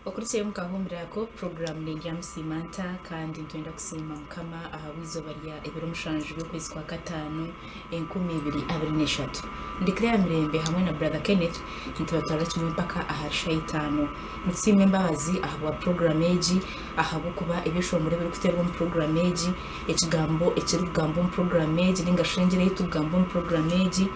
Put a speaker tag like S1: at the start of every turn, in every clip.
S1: Okurukyeyo omu kahuumuriro ako, puroguraamu Nindya Musiima Nta kandi nitwenda kusiima Mukama ahabw'eizooba rya ebiro mushanju by'okwezi kwa kataano 2023. Ndi Claire Mirembe hamwe na Brother Kenneth nitubatwarira kimwe mpaka ahari shaaha itaano. Nitusiima embabazi ahabwa puroguraamu egi ahabw'okuba ebyeshongoro ebirikuteerwa omu puroguraamu egi, ekigambo ekirikugambwa omu puroguraamu egi ninga shi engira ei turikugamba omu puroguraamu egi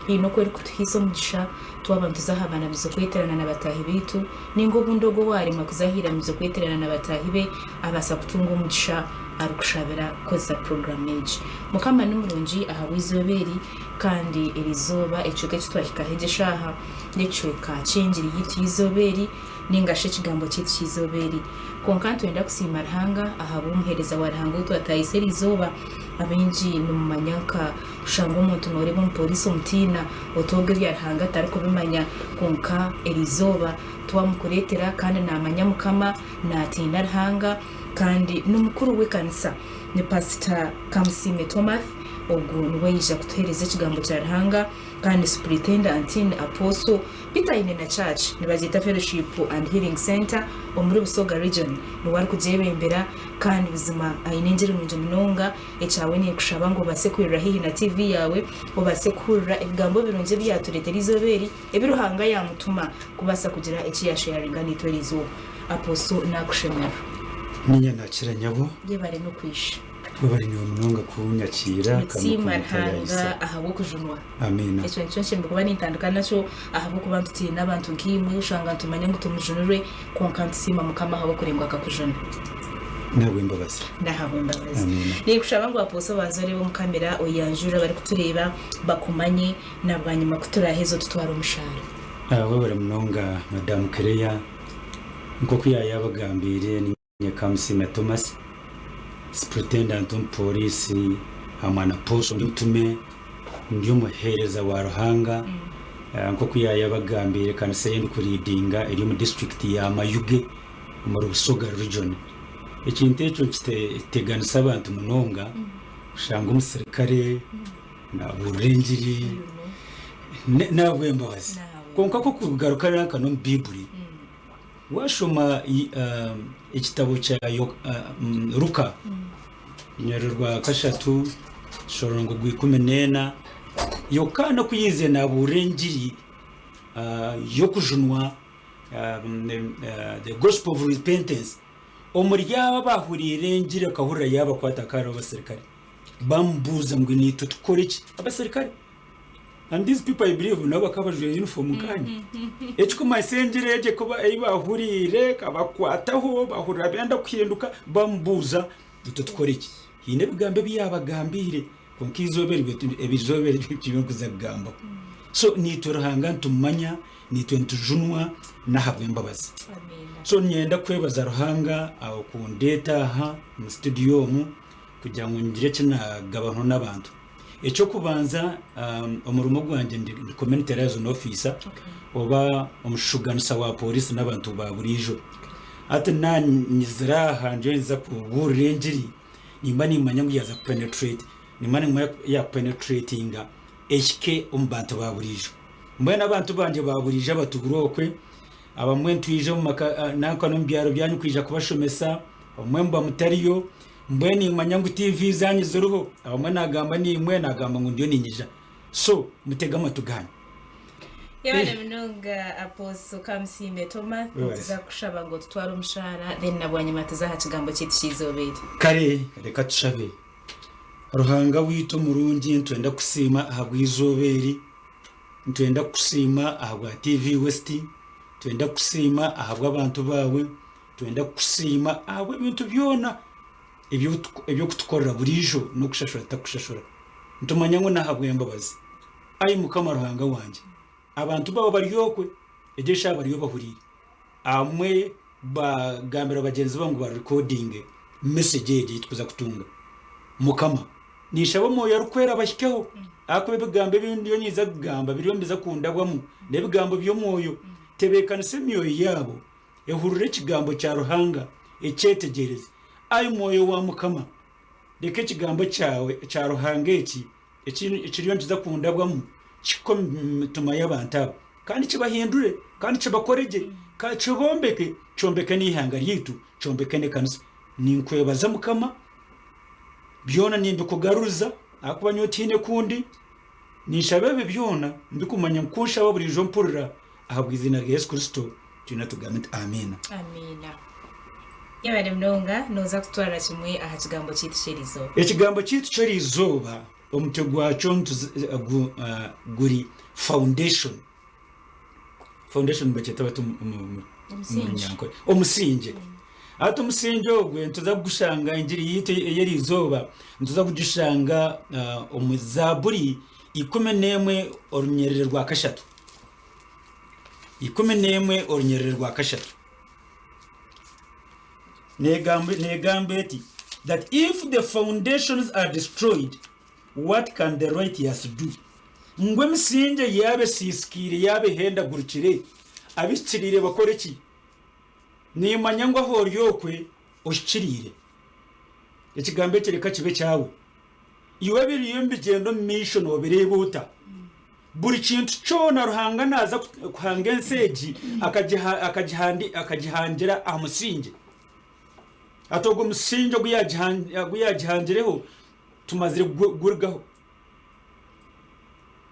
S1: haine oku erikutuhaisa omugisha Twaba nituza aha banamizo kweterana na bataahi baitu, nainga obundi ogwo owaaremwa kuza aha iramizo kweterana na bataahi be abaasa kutunga omugisha arikushabira kukozesa puroguraamu egi. Mukama ni murungi ahabw'eizooba eri, kandi eri izooba ekicweka eki twahikaho egi eshaaha n'ekicweka ky'engiri yaitu y'eizooba eri, nainga shi ekigambo kyaitu ky'eizooba eri. Kwonka nitwenda kusiima Ruhanga ahabw'omuheereza wa Ruhanga ou twataahisa eri izooba. Abaingi nimumanya nka Kushanga omuntu nooreeba omupooriisi omutiina, oti ogwo ebya Ruhanga tarikubimanya, kwonka eriizooba twamukureetera kandi naamanya Mukama, naatiina Ruhanga kandi n'omukuru w'ekanisa. Ni Pasita Kamusiime Thomas, ogwo niwe yaija kutuheereza ekigambo kya Ruhanga kandi Superintendent ni Apostle Peter aine na church nibagyeta Fellowship and Healing Centre omuri Busoga Region niwe arikugyebembera kandi buzima aine engiri nungi munonga. Ekyawe ninkushaba ngu obaase kwirira haihi na TV yaawe, obaase kuhurira ebigambo birungi ebi yaatureetera eizooba eri, ebi Ruhanga yaamutuma kubaasa kugira eki yaasheyaringa naitwe eri izooba. Apostle naakushemererwa.
S2: Niinye naakira nyabo.
S1: Yebare n'okwisha.
S2: Webare nyowe munonga kunyakiira kandi
S1: Nitusiima
S2: n'okuntayayisa.
S1: Ruhanga ahabw'okujunwa.
S2: Amiina.
S1: Ekyo nikyo nshemereire kuba nintandika nakyo ahabw'okuba ntutaine abantu nkaimwe oshanga nitumanya ngu tumujunirwe kwonka nitusiima Mukama ahabw'okurengwa akakujuna.
S2: N'ahabw'embabazi.
S1: N'ahabw'embabazi.
S2: Amiina.
S1: Ninkushaba ngu Apostle obanze oreebe omu kamera oyanjure abarikutureeba bakumanye na bwanyima ku turaaheze otutware omu shaara.
S2: Webare munonga Madam Claire. Nk'oku yaayabagambiire ni. Ninye Kamusiime Thomas, Superintendent omu Pooriisi hamwe na Apostle ndi omutume, ndi omuheereza wa Ruhanga. Nk'oku yaayabagambiire ekanisa ei ndikuliidinga eri omu disiturikiti ya Mayuge omuri Busoga Region. Ekintu ekyo nikiteganisa abantu munonga kushanga omusirikare naabuurira engiri n'ahabw'embabazi. Kwonka ku okugaruka nanka n'omu Baiburi, Waashoma ekitabo kya Luka, orunyiriri rwa kashatu eshorongo rwa 14, Yokaana ku yaizire naabuurira engiri y'okujunwa, the gospel of repentance, omuri abo abaahuriire engiri akahurira yaabakwata akaba hariho abaserukare. Baamubuuza ngu naitwe tukore ki? Abaserukare. And these people I believe nabo bakaba bajwaire uniform nkaanye. Ekikumanyisa engiri egyo kuba ei bahuriire ekabakwataho bahurira benda kuhinduka bamubuuza itwe tukore ki? Haine ebigambo ebi yaabagambiire kwonka eizooba eryo eizooba eryo tibyo ndikuza kugambaho. So naitwe Ruhanga nitumumanya, naitwe nitujunwa n'ahabw'embabazi. So niinyenda kwebaza Ruhanga okundeeta aha omu studio omu kugira ngu ngire eki naagabanho n'abantu. Eky'okubanza omurimo gwangye ndi community liaison officer oba omushuganisa wa pooriisi n'abantu ba buriijo. Hati naanyizire aha ndiyo ninza kubuurira engiri nimba nimmanya ngu yaaza kupenetrate nimba nimmanya yaakupenetratinga ehike omu bantu ba buriijo. Mbwenu abantu bangye ba buriijo abatuura okwe abamwe nitwija omu maka nanka n'omu byaro byanyu kwija kubashomesa obumwe muba mutariyo. Mbwenu nimanya ngu TV zanyu ziriho, abamwe nagamba nimwe, nagamba ngu ndiyo ninyija. So, mutege amatu ganyu.
S1: Yebare munonga Apostle Kamusiime Thomas,
S2: Webare.
S1: nituza kukushaba ngu otutware omu shaara then nabwanyima tuze aha kigambo kyaitu ky'eizooba eri.
S2: Kare reka tushabe. Ruhanga waitu omurungi nitwenda kukusiima ahabw'eizooba eri, nitwenda kukusiima ahabwa TV West, nitwenda kukusiima ahabw'abantu baawe, Twenda kukusiima ahabw'ebintu byona ebi orikutukorera buriijo n'okushashura tutakushashura. Nitumanya ngu n'ahabw'embabazi. Ai Mukama Ruhanga wangye, abantu baawe bari okwe, egyo eshaaha bariyo bahuriire. Abamwe bagambira bagyenzi baabo ngu barekodinge mesegi egyo ei turikuza kutunga. Mukama, ninshaba Omwoyo Arikwera abahikeho, ahakuba ebigambo ebi ndiyo ninza kugamba biriyo nibiza kundabwamu, n'ebigambo by'Omwoyo. Tebeekanisa emyoyo yaabo Ehurire ekigambo kya Ruhanga, ekyetegyereze. Ai Mwoyo wa Mukama, reka ekigambo kyawe kya Ruhanga eki ekiriyo nikiza kundabwamu Kihike omu mitima y'abantu aba kandi kibahindure kandi kibakore gye, ka kibombeke, kyombeke n'eihanga ryaitu, kyombeke n'ekanisa. Ninkwebaza Mukama, byona nimbikugaruriza ahakuba nyowe tihaine kundi. Ninshaba ebi byona ndikumanya ngu ku nshaba buriijo mpurira ahabw'eiziina rya Yesu Kristo twena tugambe nti Amiina.
S1: Amiina. Yebare munonga noza kutwarira kimwe aha kigambo kyaitu ky'erizooba.
S2: Ekigambo kyaitu ky'erizooba omutwe gwakyo guri foundation. Foundation nibakyeta bata omu Runyankore? Omusingye. Hati omusingye ogwe nituza kugushanga engiri yaitu ey'erizooba nituza kugishanga omu Zaaburi 11 orunyerere rwa kashatu. 11 orunyerere rwa kashatu. Neegamba eti, That if the foundations are destroyed, What can the righteous do? Ngu emisingye yaaba esiisikaire, yaaba ehendagurikire, abahikiriire bakore ki? Nimmanya ngu ahu ori okwe ohikiriire. Ekigambo eki reka kibe ekyawe. Iwe ebiriyo nibigyenda omu maisho noobireeba ota? Buri kintu kyona Ruhanga naaza kuhanga ensi egi akagihangira aha musingye. Hati ogwo musingye ogu yaagihangireho tumazire kugurugaho.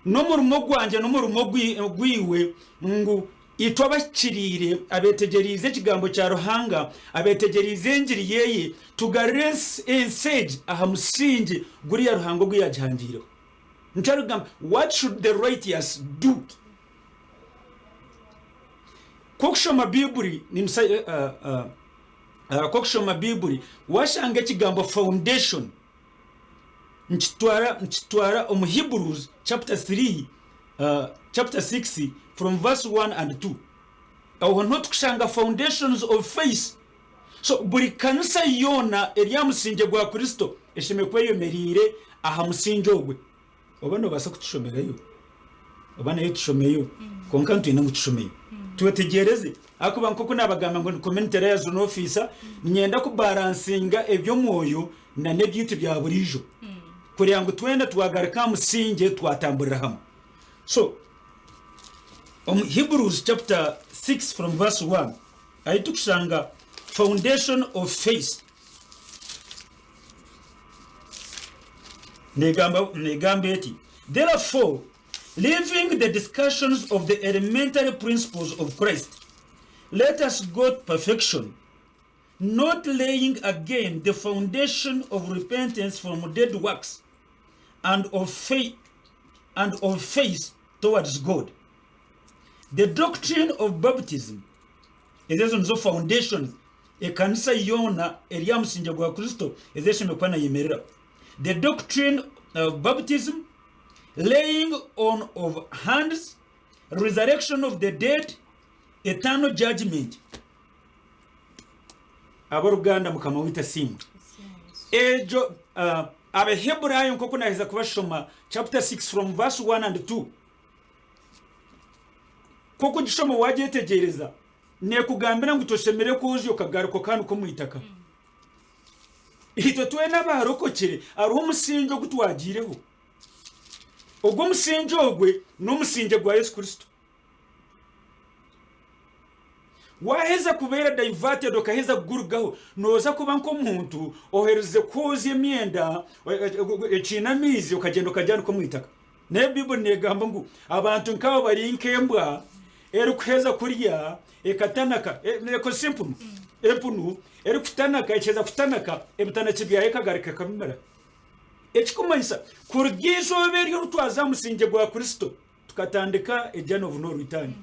S2: N'omurimo gwangye n'omurimo gwaiwe ngu itwe abahikiriire, abeetegyereize ekigambo kya Ruhanga, abeetegyereize engiri ye, tugarure ensi egi aha musingye guriya Ruhanga ogu yaagihangiireho. Nikyo arikugamba, What should the righteous do? Ku okushoma Baiburi, ku okushoma Baiburi washanga ekigambo foundation, nikitwara nikitwara omu Hebrews chapter 3 chapter 6 from verse 1 and 2. Aho niho tukushanga foundations of faith. So buri kanisa yoona eri aha musingye gwa Kristo eshemereire kuba eyemereire aha musingye ogwe. Oba noobaasa kutushomerayo oba nayo tushomeyo kwonka nitwenda ngu tushomeyo twetegyereze ahakuba nk'oku naabagamba ngu ndi community liaison officer niinyenda kubaransinga eby'omwoyo n'ebyaitu bya buriijo kureba ngu twena twagaruka aha musingye twatamburira hamwe. So omu Hebrews chapter 6 from verse 1 ahu turikushanga foundation of faith. Neegamba eti, Therefore, leaving the discussions of the elementary principles of Christ, let us go to perfection, not laying again the foundation of repentance from dead works and of faith, and of faith towards God, the doctrine of baptism. Ezo nizo foundations Ekanisa yoona eri aha musingye gwa Kristo ezi eshemereire kuba nayemereraho. The doctrine of baptism, laying on of hands, resurrection of the dead, eternal judgment. Ab'oruganda Mukama waitu asiimwe. Egyo uh, Abaheburayo nk'oku naheza kubashoma chapter 6 from verse 1 and 2 nk'oku gishoma wagyetegyereza Neekugambira ngu toshemereire kwozya okagaruka okaanika omu itaka. Itwe twena abaarokokire hariho omusingye ogu twagiireho. Ogwo omusingye ogwe n'omusingye gwa Yesu Kristo. Waaheza kubeera diverted okaheza kugurugaho, nooza kuba nk'omuntu oherize kwozya emyenda ekiine amaizi okagyenda okagyanika omu itaka. Nayo Baibuli neegamba ngu abantu nk'abo bari nk'embwa erikuheza kurya ekatanaka, neekozesa empunu, empunu erikutanaka ekiheza kutanaka ebitanaki byayo ekagaruka ekabimira. Ekikumanyisa kuruga eizooba eryo obu twaza aha musingye gwa Kristo tukatandika a journey of no return.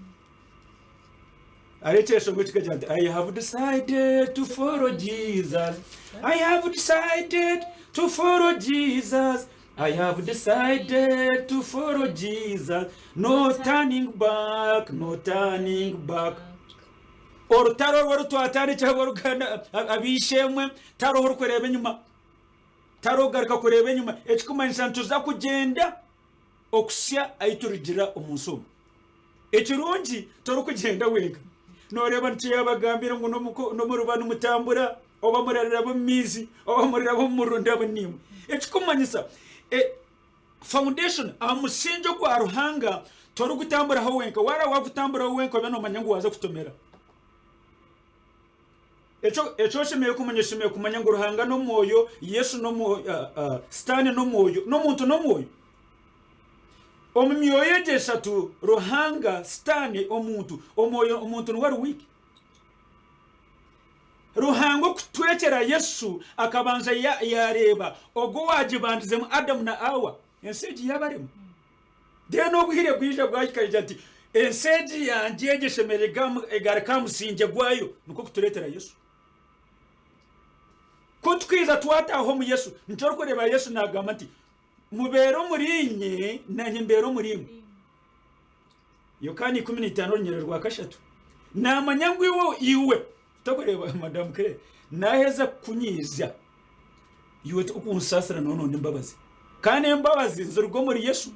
S2: Hariho ekyeshongo kikagira nti I have decided to follow Jesus. I have decided to follow Jesus. I have decided to follow Jesus. No turning back, no turning back. Orutaro orwo rutwatandikira aboruganda ab'eishe-emwe tariho orikureeba enyima. Tariho kugaruka kureeba enyima. Ekikumanyisa nituza kugyenda okuhitsya ahu turigira omu nsi omu. Ekirungi torikugyenda wenka. Nooreeba nikyo yaabagambiire ngu n'omu nimutambura oba muraraba omu maizi oba muriraba omu muriro ndaba niimwe. Ekikumanyisa e, Foundation, aha musingye ogwa Ruhanga torikutamburaho wenka. Waaba wakutamburaho wenka obe nomanya ngu waaza kutomera. Ekyo eki oshemereire kumanya, oshemereire kumanya ngu Ruhanga n'omwoyo, Yesu n'omwoyo, Sitaane n'omwoyo, n'omuntu n'omwoyo. Omu myoyo egyo eshatu, Ruhanga, Sitaane, omuntu, omwoyo, omuntu niwe ari weak. Ruhanga okutwekyera Yesu akabanza yareeba ogwo owagibandizemu Adamu na Awa, ensi egi yabarema. Then obwire bwija bwahika yagira ati ensi egi yangye egi eshemereire egaruke aha musingye gwayo nikwo kutureetera Yesu. Ku tukwija twataaha omu Yesu, nikyo orikureeba Yesu nagamba nti mubeere omuriinye nanye mbeere omuriimwe. Yokaana 15 orunyiriri rwa kashatu. Naamanya ngu iwe, iwe, tokureeba Madamu Claire, naaheza kukunyiiza, iwe tokunsaasira noononda embabazi. Kandi embabazi niziruga omuri Yesu.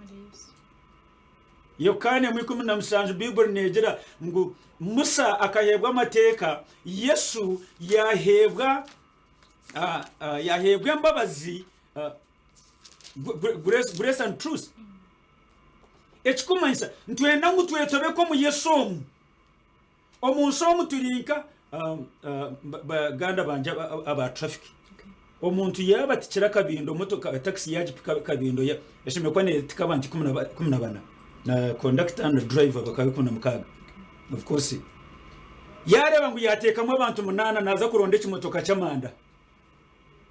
S2: Yokaana emwe 17 Baibuli neegira ngu Musa akaheebwa amateeka, Yesu yaaheebwa yaaheebwa embabazi grace, grace and truth. Ekikumanyisa nitwenda ngu twetobeke omu Yesu omu. Omu nsi omu turi nka baganda bangye aba traffic. Omuntu yaaba atikire akabindo motoka takisi yaagipika akabindo eshemereire kuba neetika abantu 14 na kondakita na driver bakaba 16 of course yaareeba ngu yaateekamu abantu munaana naaza kuronda ekimotoka ky'amanda.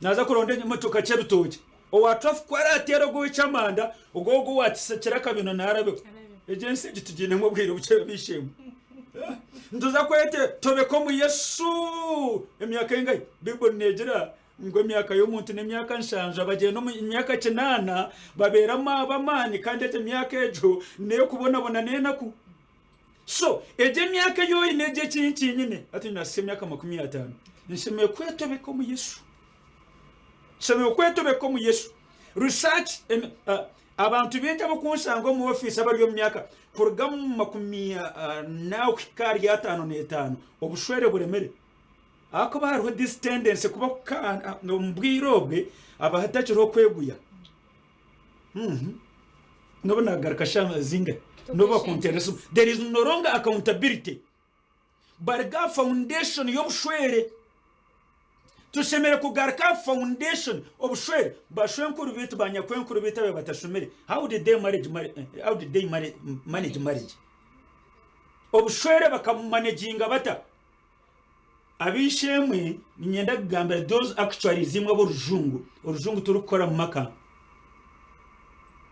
S2: Naaza kuronda emotoka ky'ebitookye. Owa traffic ku araateera ogwo ow'eky'amanda, ogwo ogwo owaakisekire akabino naarabeho. Egyo ensi egi tugiinemu obwire bukye b'eishe-emwe. Nituza kwete tobeka omu Yesu emyaka engahi? Baibuli neegira ngu emyaka y'omuntu n'emyaka nshanju, abagyenda omu myaka kinaana babeeramu ab'amaani kandi egyo emyaka egyo n'ey'okubonabona n'enaku. So egyo emyaka ei oine egyo eki nkinyine hati nyine emyaka 50 nshemereire kwetobeka omu Yesu. Nshemereire kwetobeka omu Yesu. Research abantu baingi abakunshanga omu ofiisi abari omu myaka kuruga omu 40 kuhika ahari 55 obushwere buremire. Ahakuba hariho this tendency kuba omu bwire obwe haba hatakiriho kweguya. N'obu naagaruka shaaha zingahi, n'obu bakunteerera esimu, there is no longer accountability. Baruga aha foundation y'obushwere. Tushemereire kugaruka aha foundation, obushwere. Bashwenkuru baitu, banyakwenkuru baitu ababaire batashomire, how did they marriage, how did they manage marriage? Obushwere bakabumaneginga bata? Ab'eishe-emwe, niinyenda kugambira those actually imwe ab'orujungu, orujungu turikukora mu maka.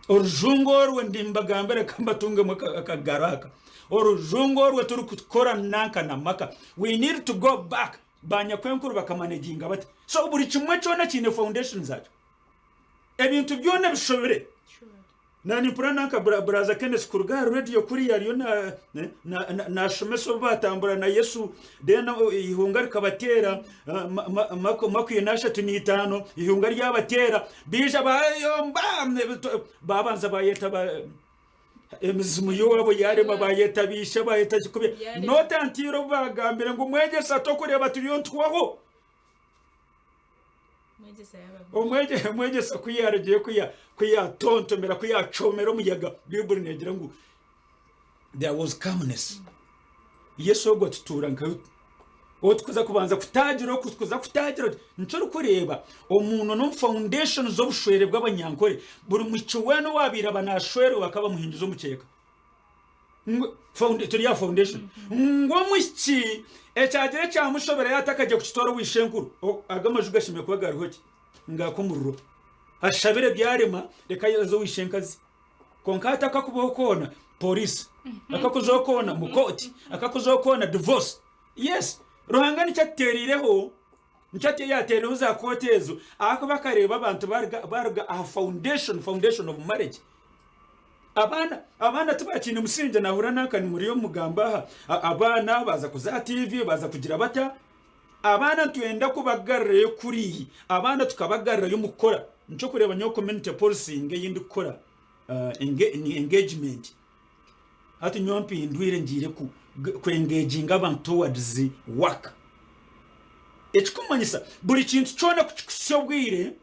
S2: Orujungu orwo nimbagambira ka mbatungemu akagaro aka. Orujungu orwo turikukora nanka na maka. We need to go back. Banyakwenkuru bakamanaginga bata? So buri kimwe kyona kiine foundation zaakyo. Ebintu byona bishobire. Na nimpurira nanka Brother Kenneth kuruga aha radio kuriya ariyo nashomesa obu batambura na Yesu then eihunga rikabateera makumi n'ashatu n'itaano eihunga ryabateera baija bayomba babanza bayeta emizimu y'owaabo yarema bayeta baishe bayeta kikubye not until obu bagambire ngu mwegyesa tokureeba turiyo nituhwaho. Omwegyesa ku yaarugire ku yaatontomera ku yaacoomera omuyaga Baibuli neegira ngu there was calmness. Yesu ogwo atutuura nka ou tukuza kubanza kutaagira oku tukuza kutaagira oti nikyo orikureeba omu n'omu foundation z'obushwere bw'abanyankore buri mwishiki weena owaabaire aba naashwerwa bakaba bamuhingiza omukyeka. Turi aha foundation ngu omwishiki ekyagira ekyamushobera yaatakagiye kukitwara owa ishenkuru ago amaju gashemereire kuba gariho ki ngaka omuriro ashabire byarema reka aze owa ishenkazi kwonka hati akakubaho koona poriisi akakuzaho koona mu kooti akakuzaho koona divorce yes Ruhanga nikyo atutereireho nikyo yatereireho za kooti ezo ahakuba akareeba abantu baruga aha foundation foundation of marriage Abaana abaana tibakiine musingye nahurira nanka nimuriyo mugamba aha abaana baza kuza aha TV baza kugira bata abaana nitwenda kubagarurayo kuri abaana tukabagarurayo omu kukora nikyo orikureeba nyowe community policing ei ndikukora engagement hati nyowe mpindwire ngiire ku engaginga abantu towards work ekikumanyisa buri kintu kyona kukikuhitsya obwire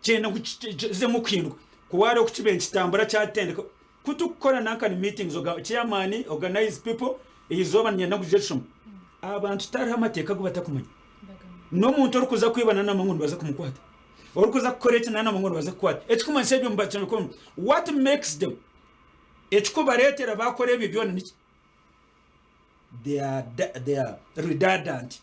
S2: kyenda ngu kizemu kuhinduka. Ku wareeba oku kibaire nikitambura kyatendeka, ku turikukora nanka ni meetings, chairman organize people, eizooba niinyenda ngu twije tushome. Abantu tihariho amateeka agu batakumanya. N'omuntu orikuza kwiba nanamanya ngu nibaza kumukwata. Orikuza kukora eki nanamanya ngu nibaza kukwata. Ekirikumanyisa ebyo nibakikora. What makes them, ekirikubareetera baakora ebyo byona niki? They are, they are redundant.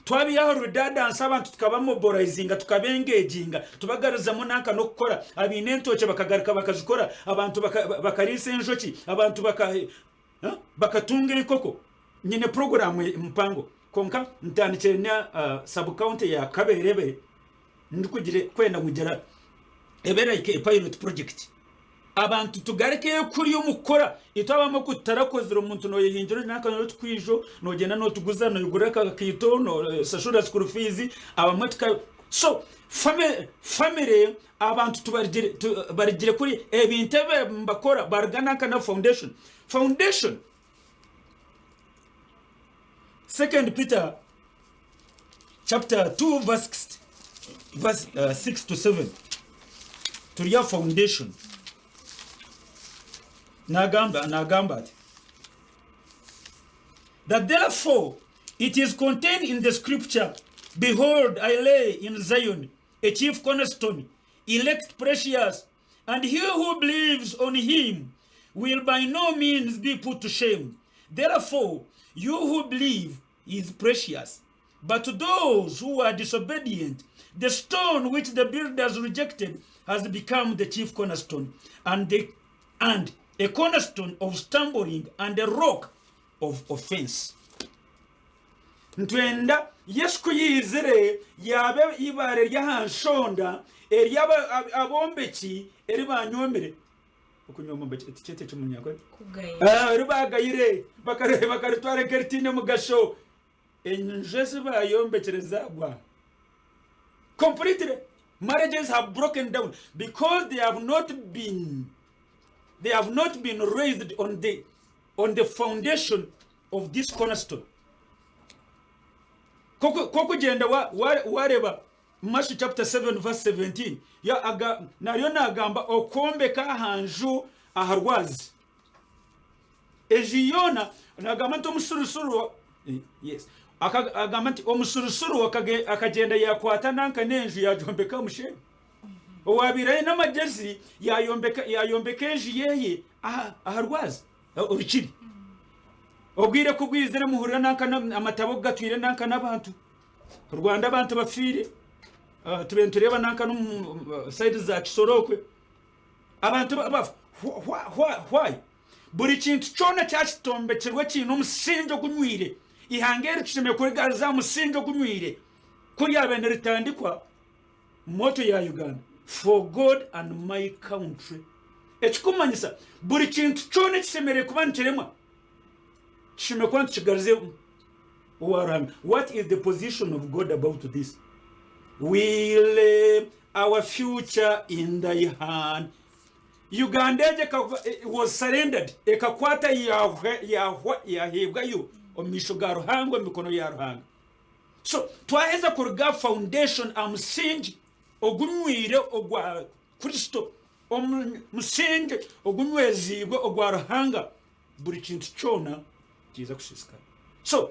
S2: Twabihaho redundancy abantu tukabamobilizinga tukabengeginga tubagaruzamu nanka n'okukora abaine entookye bakagaruka bakazikora abantu bakariisa enjoki abantu baka bakatunga enkoko nyine puroguraamu mpango kwonka ntandikire na uh, sub county ya Kaberebe ndikugire kwenda ngu ebe like a pilot project Abantu tugarukeyo kurya omu kukora. Itwe abamwe ku tutarakozire omuntu noyehingira ori nanka notukwijo nogyenda notuguza noyegurira akakaito nosashurira school fees abamwe tuka so family family abantu tubarigire tu, barigire kuri ebintu ebi nibakora baruga nanka na foundation foundation Second Peter chapter 2 verse 6, verse, uh, 6 to 7 turi aha foundation nagamba nagamba ati that therefore it is contained in the scripture behold i lay in zion a chief cornerstone elect precious and he who believes on him will by no means be put to shame therefore you who believe is precious but to those who are disobedient the stone which the builders rejected has become the chief cornerstone and the and a cornerstone of stumbling and a rock of offense Nitwenda Yesu ku yaizire yaaba eibaare ry'aha nshonda ery'abombeki eri baanyoomire. Okunyoma tikyete eky'omunyankore?
S1: Kugaya.
S2: Ah, eri baagayire bakare- bakaritwara nk'eritaine mugasho. Enju ezi baayombekire zaagwa. Completely. Marriages have broken down because they have not been they have not been raised on the on the foundation of this cornerstone. Kokugyenda wareba Matthew chapter 7 verse 17 ya aga naryo nagamba okwombeka aha nju aha rwazi enju yoona nagamba nti omusurusuru yes agamba nti omusurusuru akagyenda yakwata nanka n'enju yagyombeka omushenyi owabaire aine amagyezi yayombeka yayombeka enju yeye aha rwazi Orukiri. Obwire ku bwizire muhurira nanka amatabo ku gatwire nanka n'abantu. Rwanda abantu bafiire. Ah, tube nitureeba nanka n'omu sayidi za Kisoro okwe. Abantu bafa. Why? Buri kintu kyona kyakitombekirwe kiine omusingi ogunywire. Ihanga eri tushemereire kurigaruza aha musingi ogunywire. Ku ryabaire niritandikwa, Motto ya Uganda, For God and my country. Ekikumanyisa buri kintu kyona ekishemereire kuba nikiremwa kishemereire kuba nitukigariza owa Ruhanga. What is the position of God about this? We lay our future in thy hand. Uganda egyo was surrendered ekakwata yaheebwayo omu maisho ga Ruhanga omu mikono ya Ruhanga. So twaheza kuruga aha foundation aha musingi ogunywire ogwa Kristo, omusingi ogunyweziibwe ogwa Ruhanga, buri kintu kyona kiija kusiisikara. So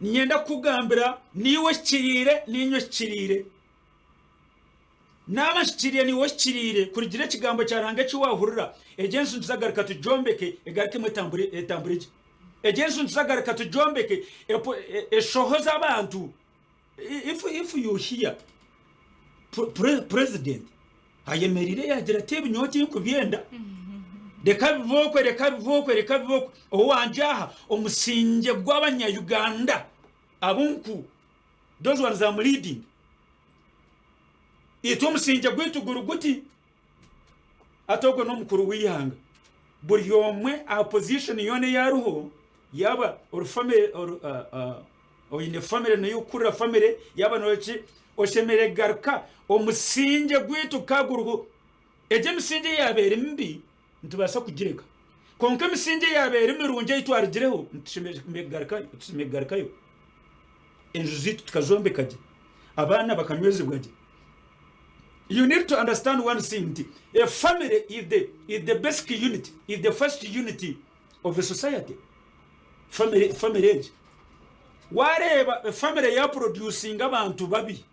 S2: niinyenda kukugambira niiwe ohikiriire, niinye ohikiriire. Naaba mpikiriire naiwe ohikiriire kurugiirira ekigambo kya Ruhanga eki waahurira, egyo enju nituzagaruka tugyombeke egarukemu etambure etambure gye. Egyo enju nituzagaruka tugyombeke epo eshohoze abantu. If, if you hear pre, president ayemereire yaagira ati ebi nyowe tinkubyenda reka bibe okwe reka bibe okwe reka bibe okwe owangye aha omusingye gw'abanya-Uganda abu nku those ones I'm leading Itwe omusingye gwaitu guri guti, hati ogwo n'omukuru w'eihanga. Buri omwe aha position yoona ei ariho, yaaba ori family oine family niiwe orikukurira family, yaaba noki, oshemereire kugaruka omusingye gwaitu ka guriho. Egyo emisingye yaaba eri mibi, nitubaasa kugireka. Kwonka emisingye yaaba eri mirungi ei twarugireho, tushemereire kugarukayo. Enju zaitu tukazombeka gye, abaana bakanywezibwa gye. You need to understand one thing nti a family is the, is the basic unit, is the first unit of a society. Family, family egi. Wareeba family yaproducinga abantu babi,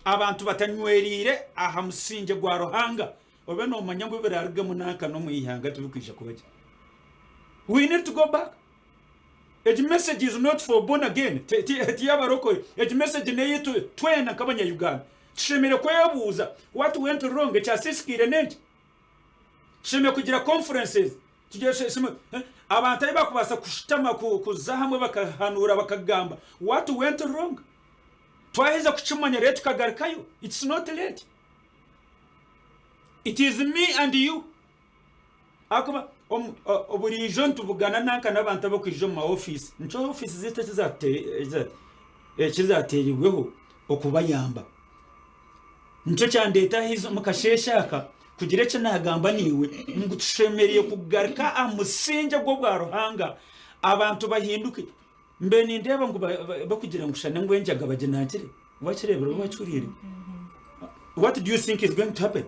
S2: abantu batanywereire aha musingye gwa Ruhanga, obe nomanya ngu ebirarugemu nanka n'omu ihanga tibikwija kuba gye. We need to go back. Egi message is not for born again, ti y'abarokore. Egi message n'eyaitu twena nk'abanya-Uganda. Tushemereire kwebuuza what went wrong, ekyasiisikaire n'enki? Tushemereire kugira conferences, abantu ahu bakubaasa kushutama kuza hamwe bakahanuura bakagamba what went wrong. Twaheza kukimanya reero tukagarukayo, it's not late. It is me and you. Ahakuba buriijo nitubugana nanka n'abantu abarikwija omu ma ofiisi, nikyo ofiisi zaitu eki zaateereirweho okubayamba. Nikyo kyandeeta aha omu kasheeshe aka kugira eki naagamba naiwe ngu tushemereire kugaruka aha musingye gw'obwaruhanga abantu bahinduke. Mbe nindeeba ngu barikugira ngu shana ngu enjaga baginankire, wakireebire oba wakihuriire? What do you think is going to happen?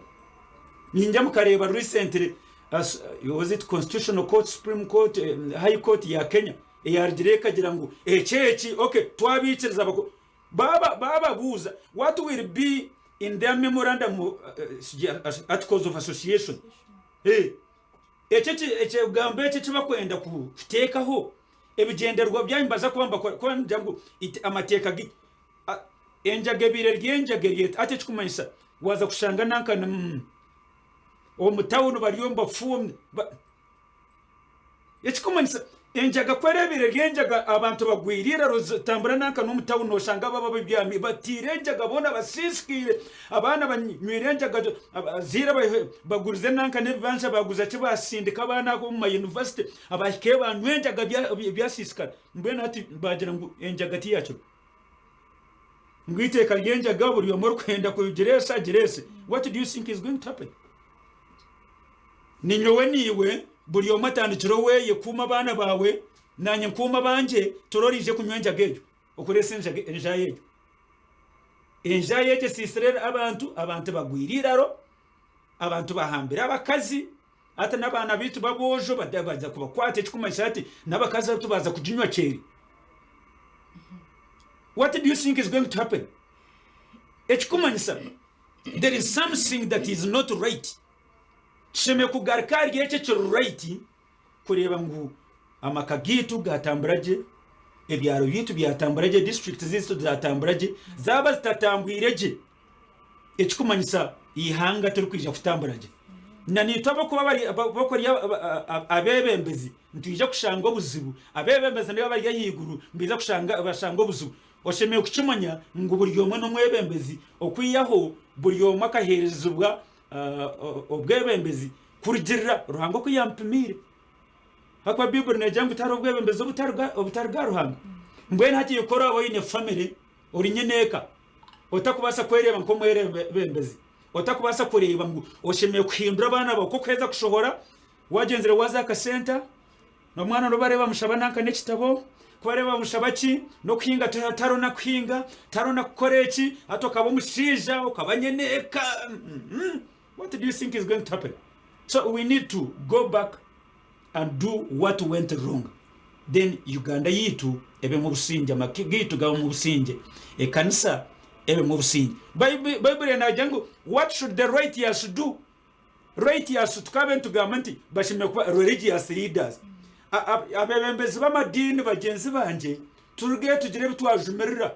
S2: Ninjya mukareeba recently as, was it constitutional court, supreme court, high court ya Kenya eyarugireyo ekagira ngu eki eki okay twabiikiriza bako baba bababuuza what will be in their memorandum articles of association eh Eki ekigambo eki eki bakwenda kuteekaho ebigyendererwa byanyu nibaza kuba nibakora kuba nibagira ngu amateeka gi enjaga ebaire eri enjaga eri eti hati ekikumanyisa waaza kushanga nanka omu tawuni bariyo nibafuuha Ekikumanyisa, enjaga ku ereebaire eri enjaga abantu bagwire eiraro tambura nanka n'omu tawuni noshanga baba babyami batiire enjaga boona basiisikaire abaana banywire enjaga abazaire bagurize nanka n'ebibanja baguza ki basindika abaana omu ma yunivasite abahikayo banywa enjaga byasiisikara mbwenu hati bagira ngu enjaga tiyakiro ngu eiteeka ry'enjaga buri omwe orikwenda kugireesa agireese what do you think is going to happen? Ninyowe naiwe buri omwe atandikire oweye kuuma abaana baawe nanye nkuume abangye turore oraije kunywa enjaga egyo okureesa enjaayi egyo. Enjaayi egyo esiisire abantu, abantu bagwire eiraro, abantu bahambire abakazi hati n'abaana baitu b'aboojo baza kubakwata ekikumanyisa hati n'abakazi hati baaza kuginywa kyeri. What do you think is going to happen? Ekikumanyisa there is something that is not right. Tushemereire kugaruka ahari ekyo ekiri right kureeba ngu amaka gaitu gatambura gye, ebyaro byaitu byatambura gye, district zaitu zatambura gye. Zaaba zitatambwire gye, ekikumanyisa eihanga tirikwija kutambura gye. Na naitwe abarikuba bari abakuri abeebembezi nitwija kushanga obuzibu, abeebembezi nibo abari ahaiguru nibaija kushanga bashanga obuzibu. Oshemereire kukimanya ngu buri omwe n'omwebembezi okwihaho buri omwe akaheerezibwa obwebembezi kurugirira Ruhanga oku yamupimiire. Ahakuba Baiburi negira ngu tihariho obwebembezi obutari bwa Ruhanga. Mbwenu hati ku oraabe oine famire, ori nyineeka, otakubaasa kwereeba nk'omwebembezi, otakubaasa kureeba ngu oshemereire kuhindura abaana baawe, ku orikuheeza kushohora wagyenzire waaza aha kasenta, N'omwana n'obu areeba amushaba nanka n'ekitabo, ku areeba amushaba ki, n'okuhinga tihariho na kuhinga, tihariho na kukora eki, hati okaba omushaija, okaba nyeneka. What do you think is going to happen? So we need to go back and do what went wrong. Then Uganda yaitu ebemu obusingye, amaka gaitu gabemu obusingye, ekanisa ebemu obusingye. Baibuli naagira ngu what should the righteous do? Righteous tukabe nitugamba nti bashemereire kuba religious leaders. Abebembezi b'amadiini bagyenzi bangye turugeyo tugire ebi twajumirira,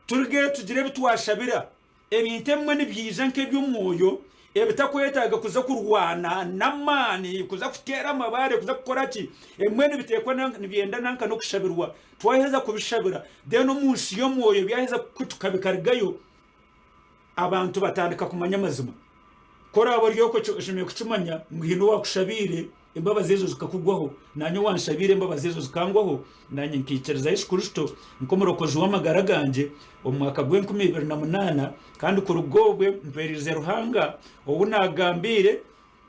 S2: turugeyo tugire ebi twashabira. Ebintu ebimwe nibyija nk'eby'omwoyo ebitakwetaaga kuza kurwana n'amaani, kuza kuteera amabaare, kuza kukora ki. Ebimwe nibiteekwa nibyenda nanka n'okushabirwa. Twaheza kubishabira then omu nsi y'omwoyo byaheza kukutuka bikarugayo. Abantu batandika kumanya amazima. Ku oraabe ori okwo oshemereire kukimanya ngu haine owaakushabiire embabazi ezo zikakugwaho. Naanye owaanshabiire embabazi ezo zikangwaho, naanye nkaikiriza Yesu Kristo nk'omurokozi w'amagara gangye omu mwaka gw'enkumi ibiri na munaana, kandi kuruga obwe mpeereize Ruhanga ou naagambiire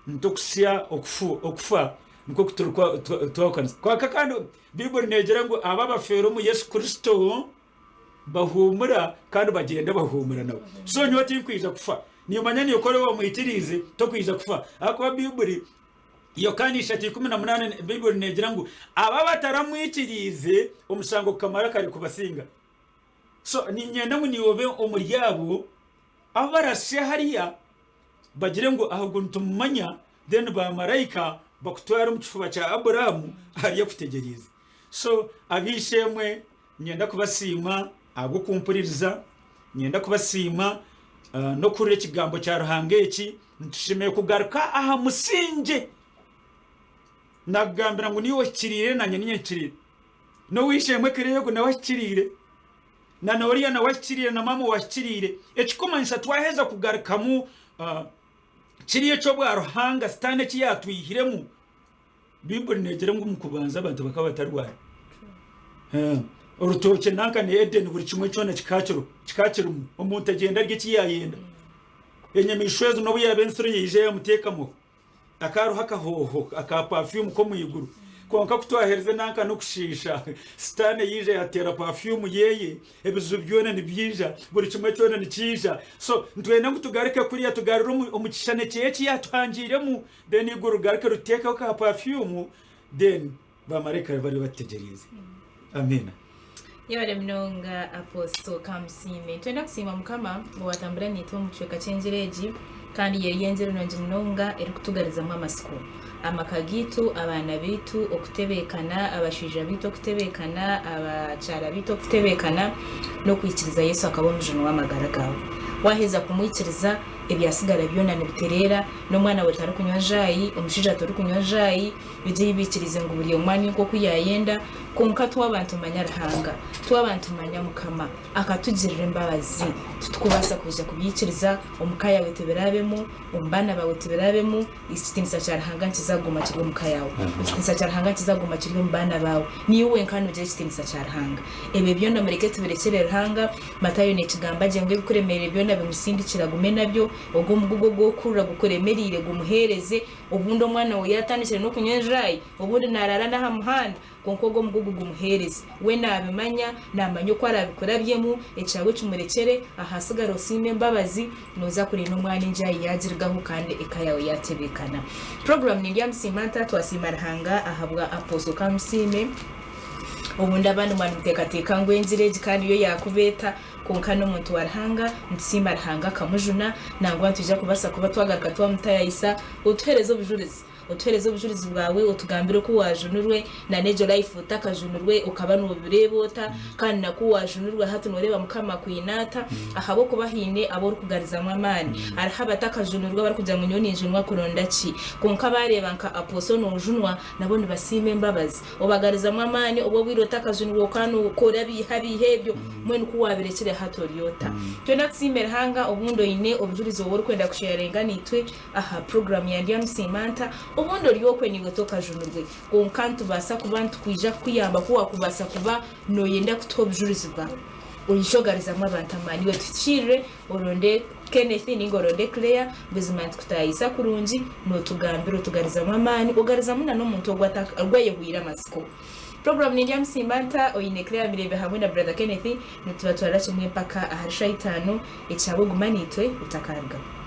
S2: nti okuhitsya okufa nikwo kuturikwahukanisa. Kwonka kandi Baiburi neegira ngu abo abafeera omu Yesu Kristo. Bahuumura kandi bagyenda bahuumura nawe. So nyowe tinkwija kufa. Nimanya niiwe ku wamwikiriize tokwija kufa. Ahakuba Baiburi, Yokaana 3:18, Baiburi neegira ngu abo abataramwikiriize omushango gukamara kare kubasinga. So niinyenda ngu niiwe obe omuri abo abu barashushe hariya bagire ngu ahagu nitumumanya, then baamaraika bakutware omu kifuba kya Abrahamu ahari akutegyereize. So ab'eishe-emwe Niinyenda kubasiima ahabw'okumpuririza, niinyenda kubasiima n'okuhurira ekigambo kya Ruhanga eki. Nitushemereire kugaruka aha musingye. Naakugambira ngu niiwe ohikiriire naanye niinye mpikiriire. N'ow'eishe-emwe Kirego nawe ahikiriire, na n'oriya nawe ahikiriire na maama owaawe ahikiriire. Ekirikumanyisa twaheza kugarukamu kiriya eky'obwaruhanga Sitaane eki yaatwihiremu, Baibuli neegira ngu omu kubanza abantu bakaba batarwara. Orutookye nanka ni Eden buri kimwe kyona kikaba kiriho, kikaba kirimu. Omuntu agyenda arya eki yaayenda. Enyamaishwa ezo n'obu yaaba ensuro yaija yaamuteekamaho, hakaba hariho akahooho aka perfume k'omu iguru. Kwonka ku twaherize nanka n'okushiisha, Sitaane yaija yaateera perfume yeeye, Ebizibu byona nibyija, buri kimwe kyona nikiija. So nitwenda ngu tugaruke kuriya tugarure omu kishushani kyeye eki yatuhangiiremu, then eiguru rigaruke rituteekeho ka perfume, then bamaraika babe bariyo batutegyereize. Amiina.
S1: Yebare munonga Apostle Kamusiime. Nitwenda kusiima Mukama owatambura naitwe omu kicweka ky'enjiri egi kandi eri enjiri nungi munonga erikutugarizamu amatsiko. Amaka gaitu, abaana baitu okutebeekana, abashaija baitu okutebeekana, abakyara baitu okutebeekana, n'okwikiriza Yesu akaba omujuni w'amagara gaawe. Waaheza kumwikiriza, ebyatsigara byona nibitereera, n'omwana we tarikunywa jaayi, omushaija torikunywa jaayi, Beitu ei baikiriize ngu buri omwe anywe nk'oku yaayenda, kwonka twaba nitumanya Ruhanga, twaba nitumanya Mukama, akatugirira embabazi, titukubaasa kwija kubyikiriza, omu ka yaawe tibiraabemu, omu baana baawe tibiraabemu, ekitiinisa kya Ruhanga nikiza kuguma kiri omu ka yaawe, ekitiinisa kya Ruhanga nikiza kuguma kiri omu baana baawe, naiwe wenka noogira ekitiinisa kya Ruhanga. Ebyo byona mureke tubirekyere Ruhanga, Matayo neekigamba gye ngu ebikuremereire byona bimusindikire agume nabyo, ogwo omugugu ogw'okuhurira gukuremereire gumuheereze, Obundi omwana we yaatandikire n'okunywa enjaayi, obundi naaraara n'aha muhanda, kwonka ogwo omugugu gumuheereze. We naabimanya, naamanya oku araabikurabyemu, ekyawe kimurekyere, ahaatsigara osiime embabazi, nooza kurinda omwana enjaayi yaagirigaho kandi eka yaawe yaatebeekana. Puroguraamu ni Ndyamusiima Nta? Twasiima Ruhanga ahabwa Apostle Kamusiime. Obundi abandi mwaba nimuteekateeka ngu engira egi kandi yo yaakubeeta. Kwonka n'omuntu wa Ruhanga, nitusiima Ruhanga akamujuna, nangwa nitwija kubaasa kuba twagaruka twamutayayisa, otuheereze obujurizi. Otuheereze obujurizi bwawe, otugambire oku waajunirwe, na n'egyo life otakajunirwe okaba noobireeba ota, kandi na ku waajunirwe hati nooreeba Mukama akwine ata, ahabw'okuba haine abu orikugarizamu amaani. Hariho abatakajunirwe abarikugira ngu nyowe ninjunwa kuronda ki? Kwonka baareeba nka Apostle noojunwa, nabo nibasiima embabazi. Obagarizamu amaani obwo obwire otakajunirwe okaba nokora ebiiha biiha ebyo mbwenu ku wabirekire hati ori ota? Twena tusiime Ruhanga obundi oine obujurizi obu orikwenda kusheyaringa naitwe aha puroguramu ya Ndyamusiima Nta obundi ori okwe naiwe tokajunirwe kwonka nitubaasa kuba nitukwija kukuyamba ku wakubaasa kuba noyenda kutuha obujurizi bwawe oije ogarizamu abantu amaani iwe tuhikiirire Oronde Kenneth ninga oronde Claire, buzima nitukutaayisa kurungi, nootugambira otugarizamu amaani, ogarizamu na n'omuntu ogwo ogu ayehwire amatsiko. Puroguraamu ni Ndyamusiima Nta, oine Claire Mirembe hamwe na Brother Kenneth, nitubatwarira kimwe mpaka ahari shaaha itaano, ekyawe guma naitwe otakaarugamu.